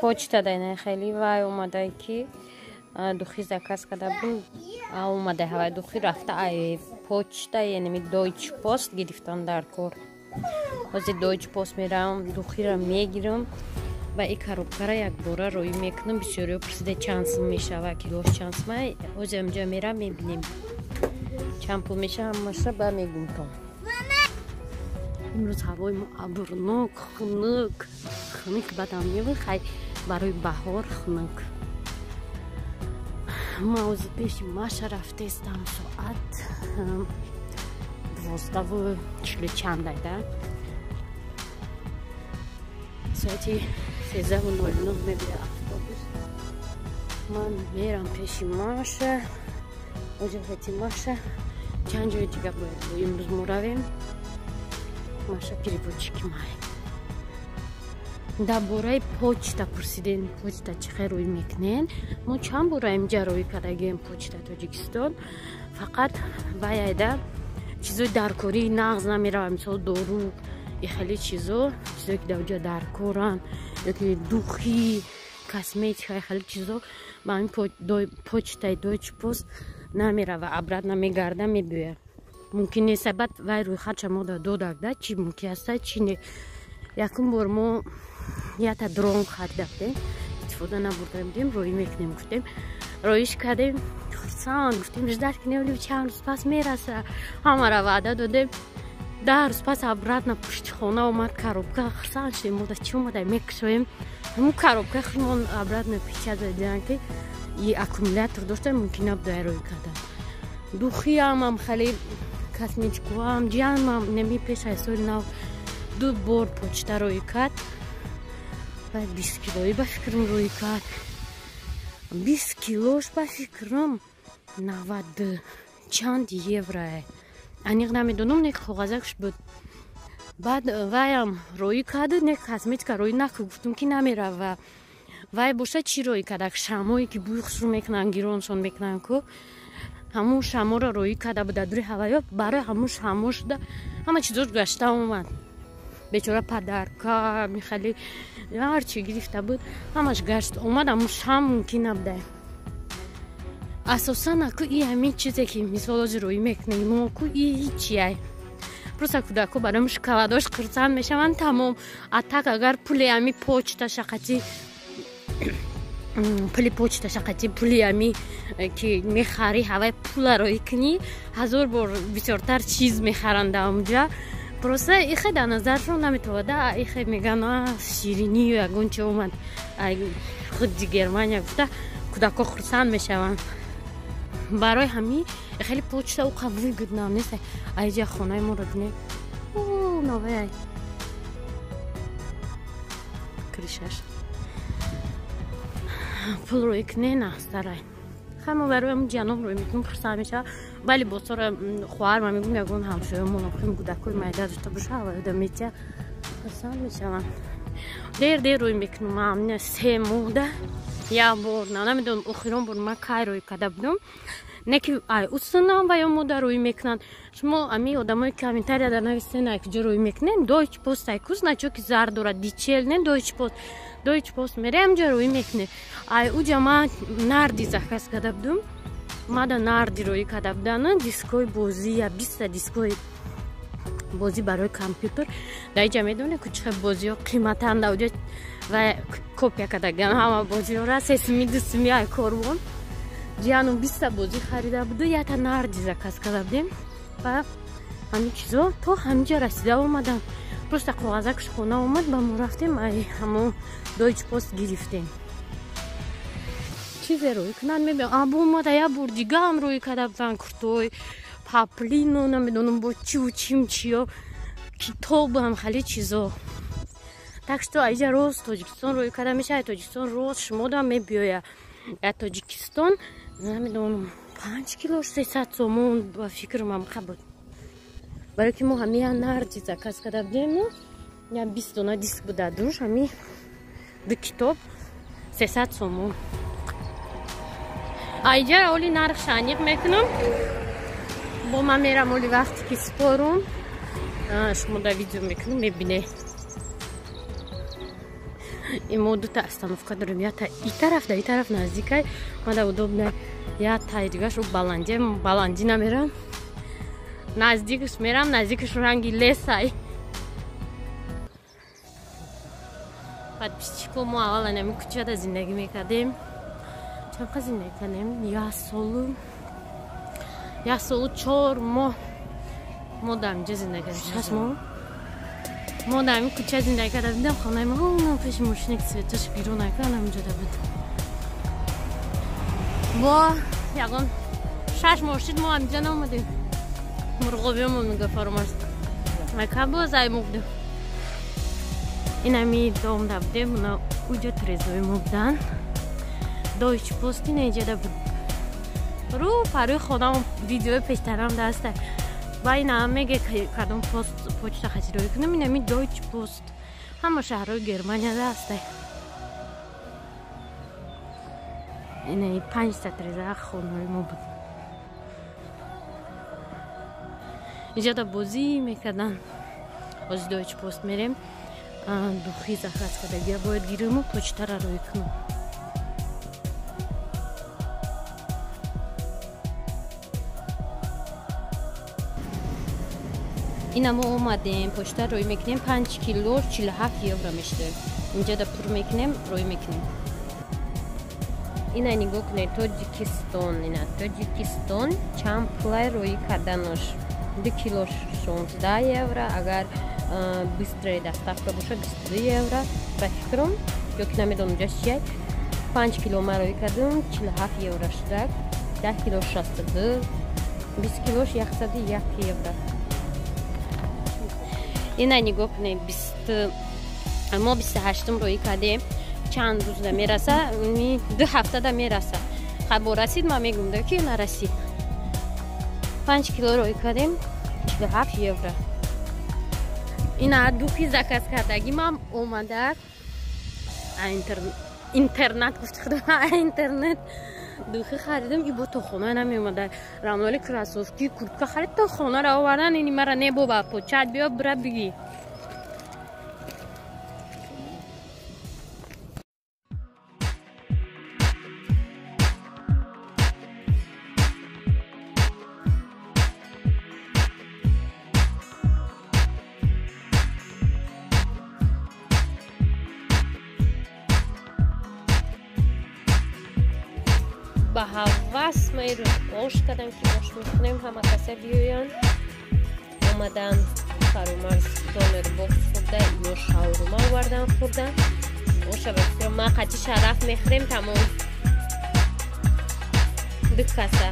Почта дайна хеле вай омадай ки духи заказ карда буд, омадай ҳавай духи рафта ай почта, яъне Deutsche Post гирифтан дар кор. Ҳозир Deutsche Post меравам, духиро мегирам ва и коробкара якбора роӣ мекунам. Бисёриҳо пурсида чанд сум мешава, килош чанд сума. Ҳозир амҷа мерам, мебинем чанд пул мешава, ҳамаша ба мегумтон. Имрӯз ҳавои мо абрнок, хунук, хунук бадам мевад, хай барои баҳор хунук. Ма ҳозир пеши Маша рафтестам, соат 12:40 чандай да, соати 13:00 мебия автобус. Ман мерам пеши Маша, ҳозир хати Маша чанд ҷои дига бояд бо имрӯз мо равем. Маша переводчики май. Дар бораи почта пурсидем, почта чӣ хел рӯй мекунен. Мо чанд бора инҷа рӯй кардагием почта Тоҷикистон, фақат вай айда чизои даркории нағз намеравад, мисол дору и хеле чизо, чизое ки дар оҷа даркоранд, ёки духи, косметика, хеле чизо ба ҳамин почтаи Deutsche Post намерава, обратно мегарда, мебиёяд. Мумкин нест, баъд вай рӯйхатша мо додак да, чӣ мумкин аста, чӣ не. Якум бор мо ята дрон харида будем, истифода набурда будем, роӣ мекунем гуфтем, роиш кардем, хурсанд гуфтем, ждать кунем, чанд рӯз пас мераса, ҳамара ваъда додем. 10 рӯз пас обратно пушти хона омад коробка, хурсанд шудем, мода чӣ омада, мекушоем ҳамун коробка худмон обратно печать задидан ки и аккумулятор дошта, мумкин набуда роӣ кардан. Духиамам хеле косметикаам ҷианмам неми пеш аз соли нав ду бор почта роӣ кард, ва 20 килои ба фикрам роӣ кард, 20 килош ба фикрам 90 чанд еврое, аниқ намедонам, не коғазакш буд. Баъд ваям роӣ кард, не косметика роӣ накун, гуфтум ки намерава. Вай боша чӣ роӣ кардак, шамое ки бӯи хушрӯ мекунанд, гироншон мекунанд ку, ҳамун шаморо роӣ карда буд дар дури ҳавайё, барои ҳамун шамо шуда ҳама чизош гашта омад. Бечора подарка михали ҳарчи гирифта буд, ҳамаш гашт омад, ҳамун шам мумкин набуда. Асосан аку и ҳамин чизе ки мисол ҳозир роӣ мекунем мо ку, и ҳичияй, просто кӯдако барои шоколадош хурсанд мешаванд, тамом. А так агар пули ҳами почта шақати, пули почта шақати, пули ҳами ки мехарӣ, ҳавай пула роӣ кунӣ, ҳазор бор бисёртар чиз мехаранд дар онҷа. Просто ихе дар назаршон наметовада, ихе меган ширинӣ ё ягон чи омад худи Германия гуфта, кӯдако хурсанд мешаванд. Барои ҳамин хеле почта уқа выгодно нест. Айҷа хонаи моро бинед, новая крышаш, пул рӯй куне нахстарай. Ҳама барои ҳамун ҷаноб рӯй мекунем, хурсанд мешава. Вале босора хоҳарма мегӯм, ягон ҳамсоямон охим кӯдакои майда дошта боша, ҳавайода метия, хурсанд мешаванд. Дер дер рӯй мекунам, амна 3 моҳда як бор, намедонам охирон бор ман кай рӯй карда будам. Не ки ай усунам ва ё мода рӯй мекунанд. Шумо ами одамои комментарияда нависен, ай куҷо рӯй мекунем. Deutsche Post ай куз значоки зар дорад, DHL не, Deutsche Post. Deutsche Post мерем, ҷа рӯй мекунем. Ай уҷа ман нарди заказ карда будум, мада нарди рӯй карда будан, дискои бозӣ, я 20-та дискои бозӣ барои компютер. Дар иҷа медонед ку чӣ бозиҳо қиматанд, дар уҷа ва копия кардаган ҳама бозиҳора 3 суми, 2 суми ай корвон. Ҷиану 20-та бозӣ харида буду, ята нарди заказ карда будем ва ҳамин чизо то ҳаминҷа расида омаданд. Просто коғазакш хона омад, ба мо рафтем ай ҳамон Deutsche Post гирифтем. Чизе рӯй кунанд, мебинам або омада, як бор дигаам рӯй карда буданд, куртои паплино, намедонам бо чиву чим чиё, китобам, хеле чизо. Так что аиҷа рост Тоҷикистон рӯй карда мешавад, Тоҷикистон рост шумодам мебиёя. Тоҷикистон намедонам 5 кило 300 сомон ба фикрам буд. Барои ки мо ҳами як нарди заказ карда будем, я 20 дона диск буда душ, ҳами ду китоб 300 сомон. Айҷа оли нархша аниқ мекунам, бо ман мерам оли вақте ки спорум шумо да видео мекунам, мебине. Мо дута остановка дорем, ята и тараф да и тараф наздикай, мада удобно. Я тай дигаш баланди, баланди намерам. Наздикш мерам, наздикш ранги лесай. Подписчико мо аввал ана ми кучада зиндагӣ мекардем. Чанд қад зиндагӣ кардем? Як солу 4 моҳ мо дар инҷа зиндагӣ кардем. 6 моҳ мо дар ин куча зиндагӣ карда будем. Хонаи мо он пеши мошине ки светаш гирон накард, ҳаминҷода буд. Бо ягон 6 моҳ шуд мо ҳаминҷа наомадем. Мурғобиёмо мега фаромарз. Ака боз ай мо будем. Ин ҳами домда будем, уна уҷа трезои мо буданд. Дойч Пост ина иҷода буд. Рӯ парои хонам видеои пештарам даста. Ва ина меге кадом пост почта хатироӣ кунам, ин ҳами Дойч Пост. Ҳама шаҳрҳои Германияда ҳаста. Ина 5 треза хонаҳои мо буд. Иҷода бозӣ мекарданд. Ози Дойч Пост мерем. Духи заказ кардагия бояд гирему почтара рӯй кунам. Ина мо омадем, почта рӯй мекунем, 5 кило 47 евро мешавад. Инҷода пур мекунем, рӯй мекунем. Ина нигоҳ кунед, Тоҷикистон, ина Тоҷикистон чанд пулай рӯй карданаш? 2 кило 16 евро, агар быстрая доставка бошад 22 евро, ба фикрам, ё ки намедонам ҷаш чия. 5 кило ма рӯй кардам, 47 евро шудак, 10 кило 62, 20 килош 101 евро. Ина нигоҳ кунед, мо 28-м рӯй кардем, чанд рӯзда мераса, 2 ҳафтада мераса. Хабо расид, ма мегум да ки нарасид. 5 кило рӯй кардем, 47 евро. Ина духи заказ кардагӣ мам омада интернет гуфти худо, интернет духи харидам, и бо то хона намеомада. Рамноли кроссовки, куртка харид, то хонаро овардан, ини мара не боба почат биё бира бигӣ. Ба ҳавас ма ирӯз ош кардам ки ош мехӯрем, ҳама каса биёянд. Омадан фаромарз донер бокс хӯрда, ино шаурма овардан хӯрда. Оша ба фикрам ма қати шараф мехӯрем, тамом. 2 каса.